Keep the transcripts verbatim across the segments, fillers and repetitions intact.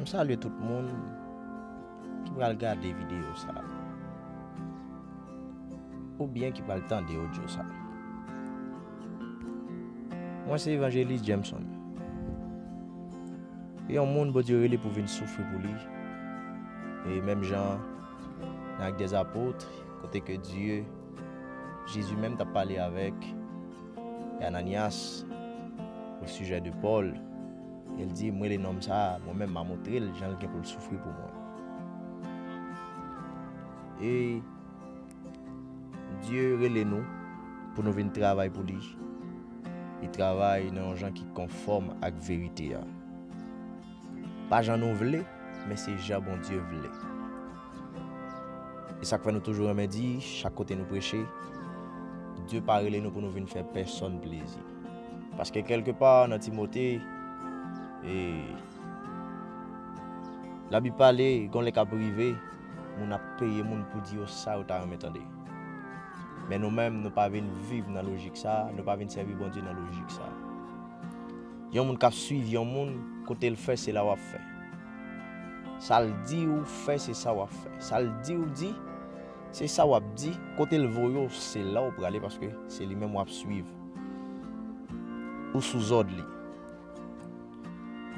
Salye tout moun ki pral gade videyo sa a, oubyen ki pral tande odyo sa a. Mwen se Evanjelis Jameson. Yon moun Bondye rele pou vin soufri pou li. E menm jan nan Actes des Apôtres, kote ke Dye, Jezi menm t ap pale avèk Ananias o sijè de Pòl, e l di, "M rele nonm sa a, mwen menm m a montre l jan l gen pou l soufri pou mwen." E Dye rele nou pou nou vin travay pou li, e travay nan yon jan ki konfòm ak verite a. Pa jan nou vle, men se jan Bondye vle. E sa k fè nou toujou renmen di, chak kote nou preche, Dye pa rele nou pou nou vin fè pèsòn plezi. Paske kèlkepa nan Timote, e, Labib pale, gon lè k ap rive, moun ap peye moun pou di yo sa yo ta renmen tande. Men nou menm, nou pa vin viv nan lojik sa a, nou pa vin sèvi Bondye nan lojik sa a. Yon moun k ap swiv yon moun, kote l fè, se la w ap fè. Sa l di w fè, se sa w ap fè. Sa l di w di, se sa w ap di. Kote l voye w, se la w prale, paske se li menm w ap swiv. Ou sou zòd li.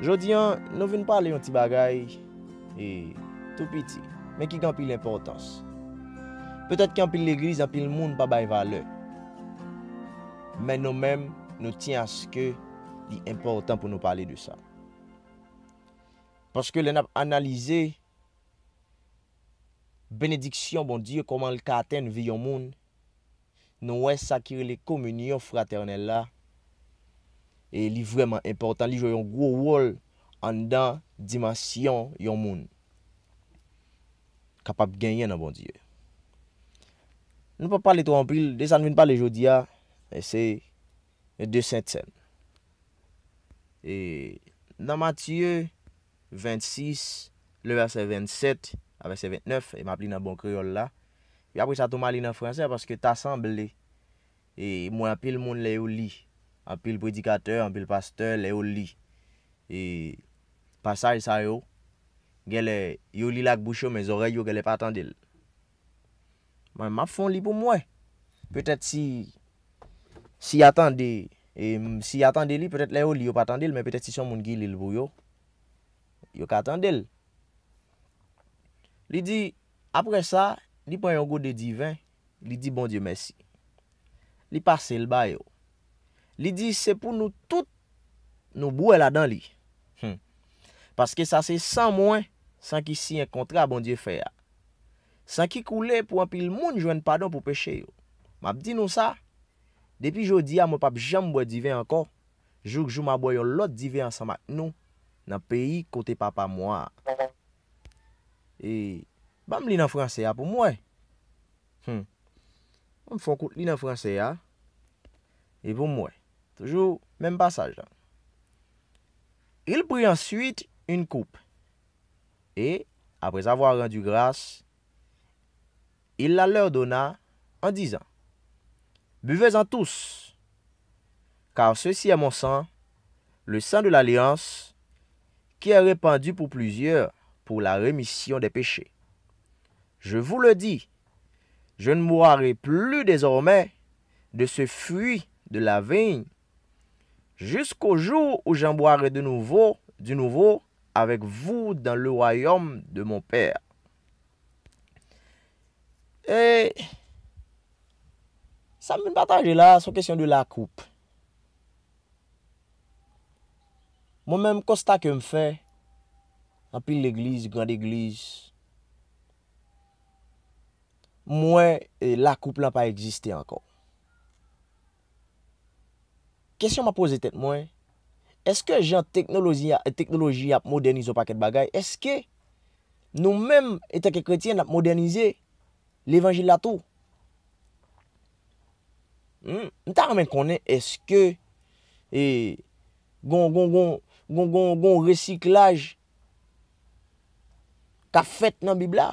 Jodi a, nou vin pale yon ti bagay, e, tou piti, men ki gen anpil enpòtans. Petèt gen anpil legliz, anpil moun pa bay valè. Men nou menm, nou tyen aske li enpòtan pou nou pale de sa. Paske lè n ap analize benediksyon Bondye, kòman l ka atenn vi yon moun, nou wè sa ki rele kominyon fratènèl la, e li vrèman enpòtan, li jwe yon gwo wòl anndan dimansyon yon moun kapab genyen nan Bondye. Nou p ap pale twò anpil, de sa n vin pale jodi a, e se de Sentsèn. E nan Matye vennsis, le vèsè vennsèt a vèsè ventnèf, e m ap li nan bon kreyòl la. Epi apre sa tou, m a li nan fransè, paske ta sanble, e, m wè anpil moun lè yo li, anpil predikatè, anpil pastè, lè yo li, e, pasaj sa yo, genlè yo li l ak bouch yo, men zòrèy yo genlè pa tande l. Mwen, m ap fè yon li pou m wè. Petèt si, si y a tande, e, m, si y a tande li, petèt lè yo li, yo pa tande l, men petèt si se yon moun ki li l pou yo, yo ka tande l. Li di, apre sa, li pran yon gode diven, li di Bondye mèsi. Li pase l ba yo. Li di, "Se pou nou tout nou bwè ladan li. Hmm. Paske sa se san mwen, san ki siyen kontra Bondye fè a. San ki koule pou anpil moun jwenn padon pou peche yo. M ap di nou sa, depi jodi a, mwen p ap janm bwè diven ankò, jouk jou m a bwè yon lòt diven ansanm ak nou nan peyi kote Papa mwen an." E, ban m li nan fransè a pou m wè. Hmm. Ban m fè yon kout li nan fransè a. E pou m wè. Toujou menm pasaj la. Il prit ensuite une coupe, et, après avoir rendu grâce, il la leur donna en disant, "Buvez-en tous, car ceci est mon sang, le sang de l'alliance, qui est répandu pour plusieurs pour la rémission des péchés. Je vous le dis, je ne boirai plus désormais de ce fruit de la vigne, jusqu'au jour où j'en boirai de nouveau, du nouveau, avec vous dans le royaume de mon Père." E sa m vin pataje la, se yon kesyon de lakoup. Mwen menm, konsta ke m fè, anpil legliz, gran legliz, m wè, e, lakoup lan pa egziste ankò. Kesyon m ap poze tèt mwen, èske jan teknoloji a, teknoloji ap modènize yon pakèt bagay, èske nou menm, antanke kretyen, n ap modènize levanjil la tou? Hmm, m ta renmen konnen èske, e, gon, gon, gon, gon, gon, gon resiklaj k ap fèt nan Bib la?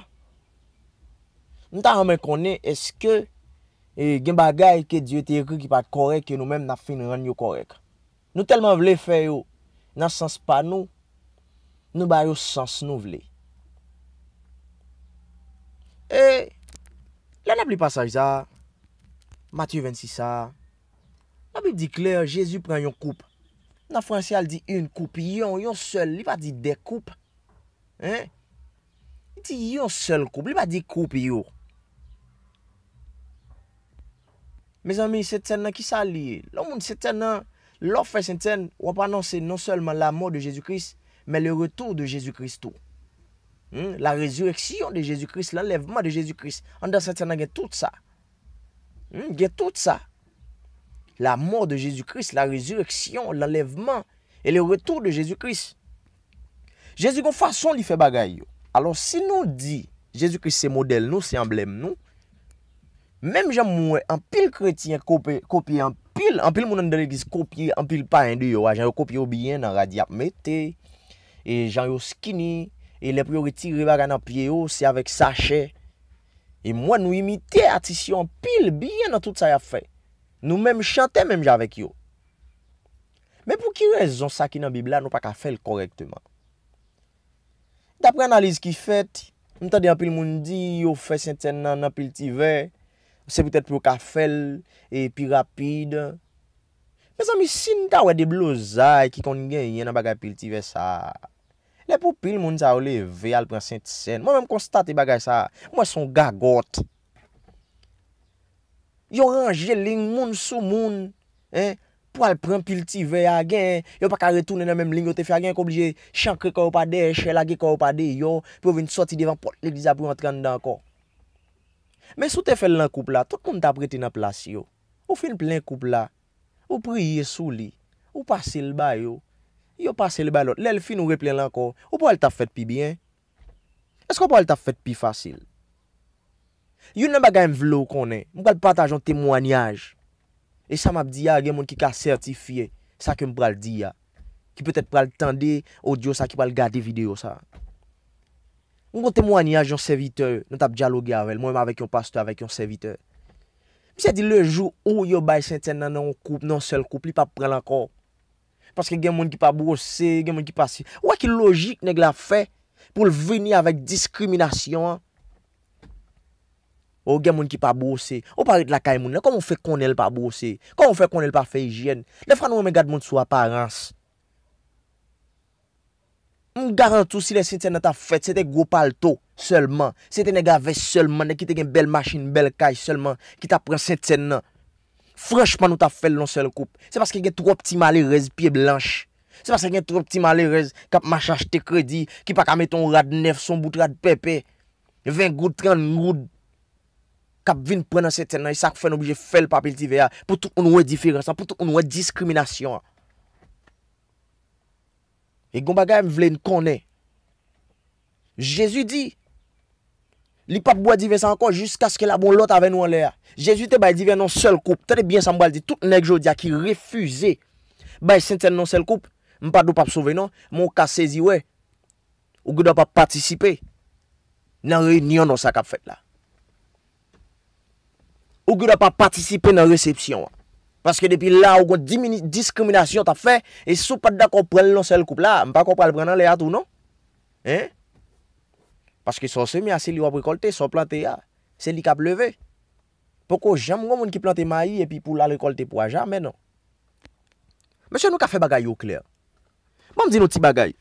M ta renmen konnen èske, e, gen bagay ke Dye te ekri ki pa t kòrèk, ke nou menm n ap fin rann yo kòrèk. Nou tèlman vle fè yo nan sans pa nou, Nou ba yo sans nou vle. E lè n ap li pasaj sa a, Matye vennsis sa a, Labib di klè, Jezi pran yon koup. Nan franse a, l di une coupe, yon, yon sèl, li pa di de koup. Hein? Li di yon sèl koup, li pa di koup yo. Mezanmi, Sentsèn nan, kisa li ye? Lè yon moun Sentsèn nan, lè w fè Sentsèn, w ap anonse non sèlman la mort de Jésus-Christ, mais le retour de Jésus-Christ tou. Hmm? La résurrection de Jésus-Christ, l'enlèvement de Jésus-Christ. Anndan Sentsèn nan gen tout sa. Hmm? Gen tout sa. La mort de Jésus-Christ, la résurrection, l'enlèvement et le retour de Jésus-Christ. Jezi gon fason li fè bagay yo. Alò, si nou di Jezi Kris se modèl nou, se anblèm nou, menm jan m wè anpil kretyen kopye, kopye anpil, anpil moun anndan legliz kopye anpil payen deyò a, jan yo kopye yo byen nan rad y ap mete, e jan yo skinny, e lè pou yo retire bagay nan pye yo, se avèk sachè. E m wè nou imite atis yo anpil byen nan tout sa y ap fè. Nou menm chante menm jan avèk yo. Men pou ki rezon sa ki nan Bib la, nou pa ka fè l kòrèkteman? Daprè analiz ki fèt, m tande anpil moun di yo fè Sentsèn nan nan Piltivè, se poutèt pou yo ka fè l e pi rapid. Mezanmi, si n ta wè deblozay ki konn genyen nan bagay Piltivè sa a, lè pou pil moun sa yo leve al pran Sentsèn. Mwen menm konstate bagay sa a, m wè se yon gagòt. Yo ranje liy moun sou moun, en, pou al pran Piltivè a, gen, yo pa ka retounen nan menm liy yo te fè a, gen k oblije chankre kò yo pa dèyè, chè lage kò yo pa deyò, pou yo vin sòti devan pòt legliz la pou yo antre anndan ankò. Men si w te fè l nan koup la, tout moun t ap rete nan plas yo. Ou fin plen koup la, ou priye sou li, ou pase l ba yo, yo pase l bay lòt. Lè l fini, ou replen l ankò, ou pa wè l t ap fèt pi byen? Èske w pa wè l t ap fèt pi fasil? Youn nan bagay m vle w konnen, m pral pataje yon temwanyaj. E sa m ap di a, gen moun ki ka sètifye sa ke m pral di a, ki petèt pral tande odyo sa, ki pral gade videyo sa. M gon temwanyaj yon sèvitè, nou t ap dyaloge avè l, mwen menm avèk yon pastè, avèk yon sèvitè. Misye di, lejou ou yo bay Sentsèn nan nan yon koup, nan yon sèl koup, li p ap pran l ankò. Paske gen moun ki pa bwose, gen moun ki pa si. Ou wè ki lojik nèg la fè pou l vini avèk diskriminasyon an? O, gen moun ki pa bwose. Ou pa ret lakay moun nan. Kòman w fè konnen l pa bwose? Kòman w fè konnen l pa fè ijyèn? Dèfwa nou renmen gad moun sou aparans. M garanti w, si lè Sentsèn nan t ap fèt, se te gwo palto sèlman. Se te nèg a vès sèlman, nèg ki te gen bèl machin, bèl kay sèlman, ki t ap pran Sentsèn nan. Franchman, nou t ap fè l yon sèl koup. Se paske gen twòp ti malerèz pye blanch. Se paske gen twòp ti malerèz k ap mache achte kredi, ki pa ka mete yon rad nèf sou yon bout rad pèpè, ven goud, trant goud, k ap vin pran nan Sentsèn nan. E sa k fè n oblije fè l pa Piltivè a, pou tout moun wè diferans lan, pou tout moun wè diskriminasyon an. E gon bagay m vle n konnen. Jezi di, li p ap bwè diven sa ankò jiskaske l ap yon lòt avè nou anlè a. Jezi te bay diven nan yon sèl koup. Tande byen sa m pral di. Tout nèg jodi a ki refize bay Sentsèn nan yon sèl koup, m pa di w p ap sove non, men w ka sezi wè. Ou gendwa p ap patisipe nan reyinyon non sa k ap fèt la. Ou gendwa pa patisipe nan resepsyon an. Paske depi la, ou gon dimini-, diskriminasyon t ap fè, e si w pa t dakò pran l nan sèl koup la, m pa kwè w pral pran l anlè a tou non. Hein? Paske sa w seme a, se li w ap rekòlte, sa w plante a, se li k ap leve. Poko janm gon moun ki plante mayi epi pou l al rekòlte pwa, jamè non. Mesye, nou ka fè bagay yo klè. Ban m di nou ti bagay.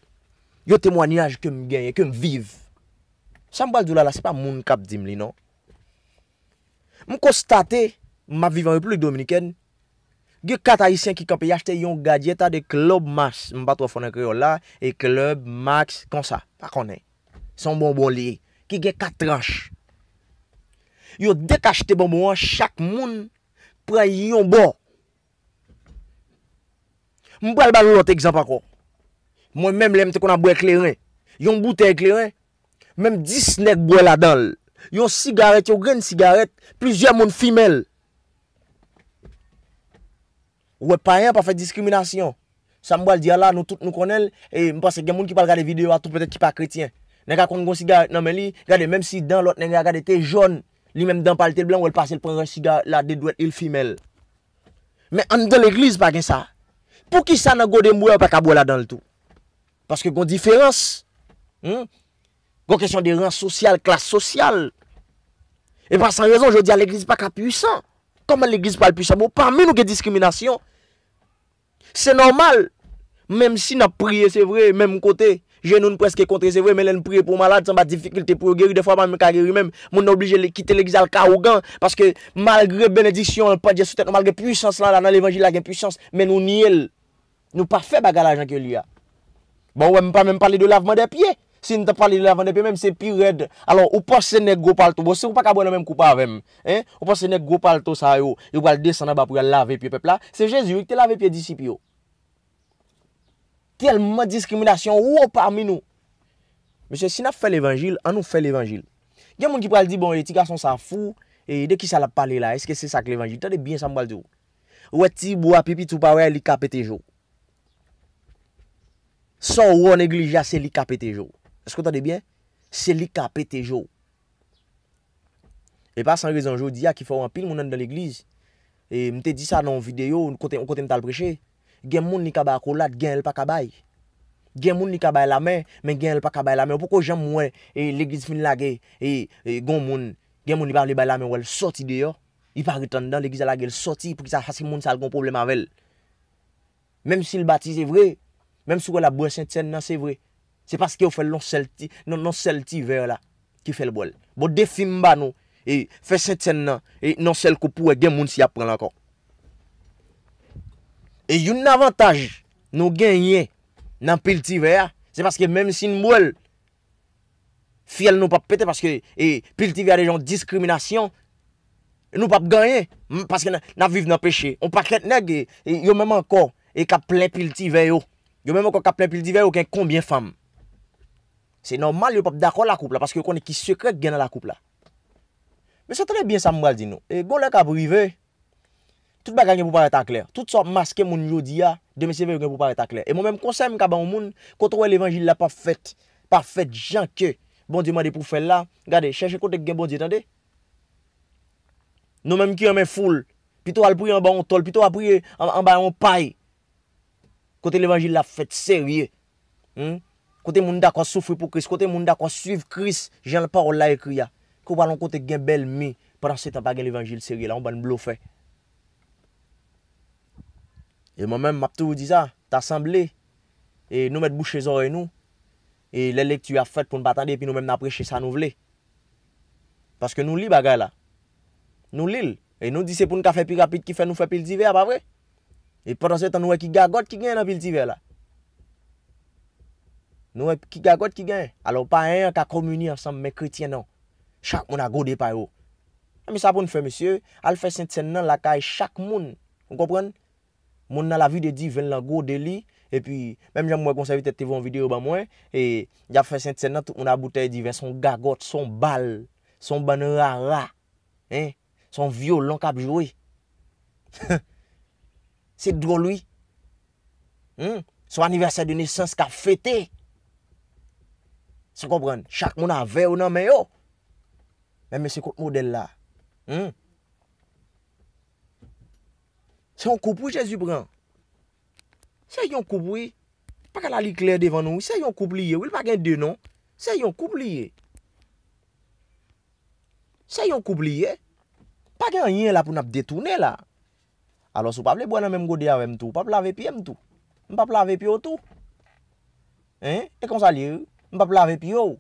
Yon temwanyaj ke m genyen, ke m viv. Sa m pral di w la, la, se pa moun k ap di m li, non. M konstate, m ap viv an Repiblik Dominikèn, gen kat ayisyen ki kanpe, y achte yon gadjèt a de Club Max, m pa twò fò nan kreyòl la, e Club Max, konsa, pa konnen. Se yon bonbon li ye, ki gen kat tranch. Yo dekachte bonbon an, chak moun pran yon bò. M pral ba nou lòt egzanp ankò. Mwen menm, lè m te konn ap bwè kleren, yon boutèy kleren, menm dis nèg bwè ladan l. Yon sigarèt, yon grenn sigarèt, plizyè moun fimen l. Ou wè, payen an pa fè diskriminasyon. Sa m pral di a la, nou tout nou konnen l, e m panse gen moun ki pral gade videyo a tou, petèt ki pa kretyen. Nèg la konn gon sigarèt nan men li, gade, menm si dan lòt nèg la gade te jòn, li menm dan pa l te blan, ou wè l pase l pran rès sigarèt la de dwèt li, l fimen l. Men anndan legliz pa gen sa. Poukisa nan gode m bwè, yo pa ka bwè ladan l tou? Paske gon diferans. Hmm? Gon kesyon de ran sosyal, klas sosyal. E pa san rezon, jodi a legliz pa ka pwisan. Kòman legliz pral pwisan? Bon, pami nou gen diskriminasyon. Se nòmal. Menm si n ap priye, se vre, menm kote, jenou n prèske kontre, se vre, men lè n priye pou yon malad, se anba difikilte pou yo geri, dèfwa pa menm ka geri menm. Moun nan oblije le-, kite legliz al ka ougan, paske malgre benediksyon an pandye sou tèt nou, malgre pwisans lan la nan levanjil la gen pwisans, men nou nye l. Nou pa fè bagay la jan ke l ye a. Bon, ou wè, m pa menm pale de lavman dè pye. Si n t ap pale de lavman dè pye, menm se pi rèd. Alò, ou panse nèg gwo palto, bon, si ou pa ka bwè nan menm koup avè m, en, ou panse nèg gwo palto sa yo, yo pral desann anba pou y al lave pye pèp la? Se Jezi, wi, ki te lave pye disip yo. Tèlman diskriminasyon wo pami nou. Mesye, si n ap fè levanjil, ann nou fè levanjil. Gen moun ki pral di, bon, e ti gason sa fou, e de ki sa l ap pale la? Èske se sa k levanjil? Tande byen sa m pral di w. Ou wè ti bwa pi piti ou pa wè, li ka pete je w. Sa w wè w neglije a, se li ka pete je w. Èske w tande byen? Se li ka pete je w. E pa san rezon jodi a ki fè w anpil moun anndan legliz. E m te di sa nan yon videyo, kote, yon kote m t al preche. Gen moun li ka bay akolad, gen l pa ka bay. Gen moun li ka bay lamen, men gen l pa ka bay lamen. Ou poko janm wè, e, legliz fin lage, e, e, gon moun, gen moun li pa vle bay lamen, wè l sòti deyò. Li pa ret anndan, legliz la lage l sòti. Poukisa? Paske moun sa l gon pwoblèm avè l. Menm si l batize vre, menm si w wè l ap bwè sentsèn nan, se vre. Se paske yo fè l nan sèl ti, nan, nan sèl ti vè la ki fè l bwè l. Bon, defi m ba nou, e fè sentsèn nan, e nan sèl kou pou wè gen moun si y ap pran l ankò. E youn nan avantaj nou genyen nan pil ti vè a, se paske menm si n bwè l, fyèl nou p ap pete paske, e, pil ti vè a deja yon diskriminasyon. Nou p ap ganyen, m, paske n, n ap viv nan peche. On pakèt nèg, e, e, yo menm ankò, e k ap plen pil ti vè yo. Yo menm ankò k ap plen pil ti vè yo, gen konbyen fanm? Se nòmal, yo p ap dakò lakoup la, paske yo konnen ki sekrè k gen nan lakoup la. Mesye, tande byen sa m pral di nou. E, gon lè k ap rive, tout bagay gen pou parèt aklè. Tout sa w ap maske moun jodi a, demen se vre yo gen pou parèt aklè. E mwen menm konsèy m ka ban yon moun, kote w wè levanjil la p ap fèt, p ap fèt jan ke Bondye mande pou fè l la, gade, chèche kote k gen Bondye, tande. Nou menm ki renmen foul, pito w al priye anba yon tòl, pito w al priye an, anba yon pay. Kote levanjil la ap fèt serye. Hmm? Kote moun dakò soufri pou Kris, kote moun dakò swiv Kris, jan pawòl la ekri a. Ke w pral yon kote k gen bèl mi, pandan se tan pa gen levanjil serye la, yon bann blofè. E mwen menm, m ap toujou di sa, ta sanble, e nou mèt bouche zòrèy nou, e lè lekti a ap fèt pou n pa tande, epi nou menm n ap preche sa nou vle. Paske nou li bagay la. Nou li l. E nou di se pou n ka fè pi rapid ki fè nou fè pil ti vè a, pa vre? E pandan se tan, nou wè ki gagòt ki genyen nan pil ti vè la. Nou wè ki gagòt ki genyen. Alò, payen an ka kominye ansanm, men kretyen non. Chak moun a gode pa yo. Men sa pou n fè, mesye, al fè sentsèn nan lakay chak moun. Ou konprann? Moun nan lavide diven l nan gode li, epi, menm jan m wè gon sèvitè te voye yon videyo ban mwen, e, y ap fè sentsèn nan, tout moun a boutèy diven, se yon gagòt, se yon bal, se yon bann rara, en, se yon vyolon k ap jwe. Se dwòl, wi. Hmm? Se yon anivèsè de nesans k ap fete. Se konprann, chak moun a vè yo nan men yo. Men mesye, kot modèl la? Hmm? Se yon koup wi Jezi pran. Se yon koup wi. Bagay la li klè devan nou wi. Se yon koup li ye wi. Li pa gen de non. Se yon koup li ye. Se yon koup li ye. Pa gen anyen la pou n ap detounen la. Alò, si w pa vle bwè nan menm gode avè m tou, w p ap lave pye m tou. M p ap lave pye w tou. En? E konsa l ye wi. M p ap lave pye w.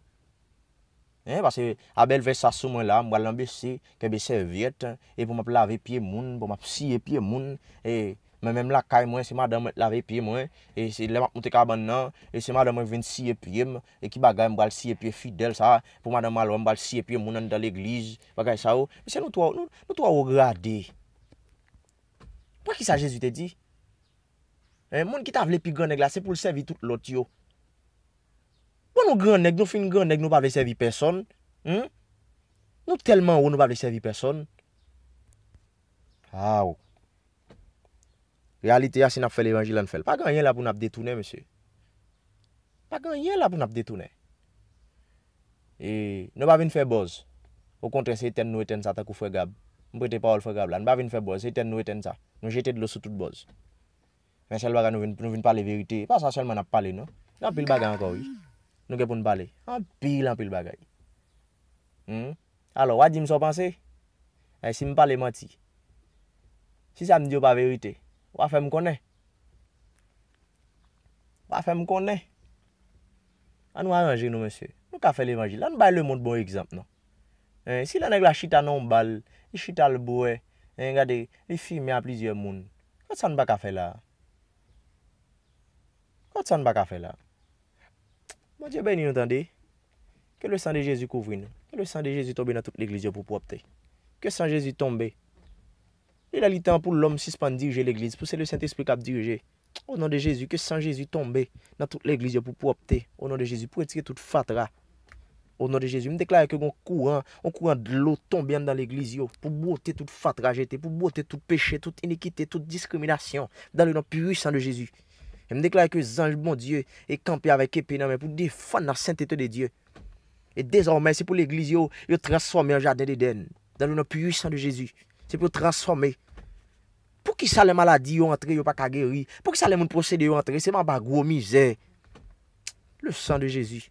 En, paske a bèl vès sa sou mwen la, m pral nan W C, kenbe sèvyèt, e pou m ap lave pye moun, pou m ap siye pye moun, e mwen menm lakay mwen, se madanm mwen k lave pye mwen, e se lè m ap moute kabann nan, e se madanm mwen k vin siye pye m, e ki bagay m pral siye pye fidèl sa, pou madanm m al wè m pral siye pye moun anndan legliz, bagay sa yo. Mesye, nou twò, nou, nou twò wo grade. Wè kisa Jezi te di? En, moun ki ta vle pi gran nèg la, se pou l sèvi tout lòt yo. Bon, nou gran nèg, nou fin gran nèg, nou pa vle sèvi pèsonn. Hmm? Nou tèlman wo, nou pa vle sèvi pèsonn. Aw. Reyalite a, si n ap fè levanjil, ann fè l. Pa gen anyen la pou n ap detounen, mesye. Pa gen anyen la pou n ap detounen. E nou pa vin fè buzz. Okontrè, se etèn nou etèn sa tankou frè Gab. M prete pawòl frè Gab la. Nou pa vin fè buzz, se etèn nou etèn sa. Nou jete dlo sou tout buzz. Men sèl bagay nou vin, nou vin pale verite. E pa sa sèlman n ap pale, non. Gen anpil bagay ankò, wi. Nou gen pou n pale. Anpil, anpil bagay. Hmm? Alò, w a di m sa w panse? Eh, si m pale manti, si sa m di yo pa verite, w a fè m konnen. W a fè m konnen. An nou aranje nou, mesye. Nou ka fè levanjil. An nou bay lemonn bon egzanp, non? Eh, si lè nèg la chita nan yon bal, li chita l bwè, eh, gade, li fimen a plizyè moun. Kot sa n pa ka fè la? Kot sa n pa ka fè la? Bondye beni nou, tande. Ke le san de Jezi kouvri nou. Ke le san de Jezi tonbe nan tout legliz yo pou pwòpte. Ke san Jezi tonbe. Li lè li tan pou lòm sispann dirije legliz, pou se le Sentespri k ap dirije. O non de Jezi, ke san Jezi tonbe nan tout legliz yo pou pwòpte. O non de Jezi, pou retire tout fatra. O non de Jezi, m deklare ke gon kouran, yon kouran dlo tonbe anndan legliz yo, pou bwote tout fatra jete, pou bwote tout peche, tout inikite, tout diskriminasyon, dans le nom puissant de Jésus. E m deklare ke zanj Bondye e kanpe avèk epe nan men pou defann la sentete de Dye. E dezòmè, se pou legliz yo, yo transfòme an jaden Edenn. Dans le nom puissant de Jésus. Se pou yo transfòme. Poukisa lè maladi yo antre, yo pa ka geri? Poukisa lè moun posede yo antre, se anba gwo mizè? Le sang de Jésus.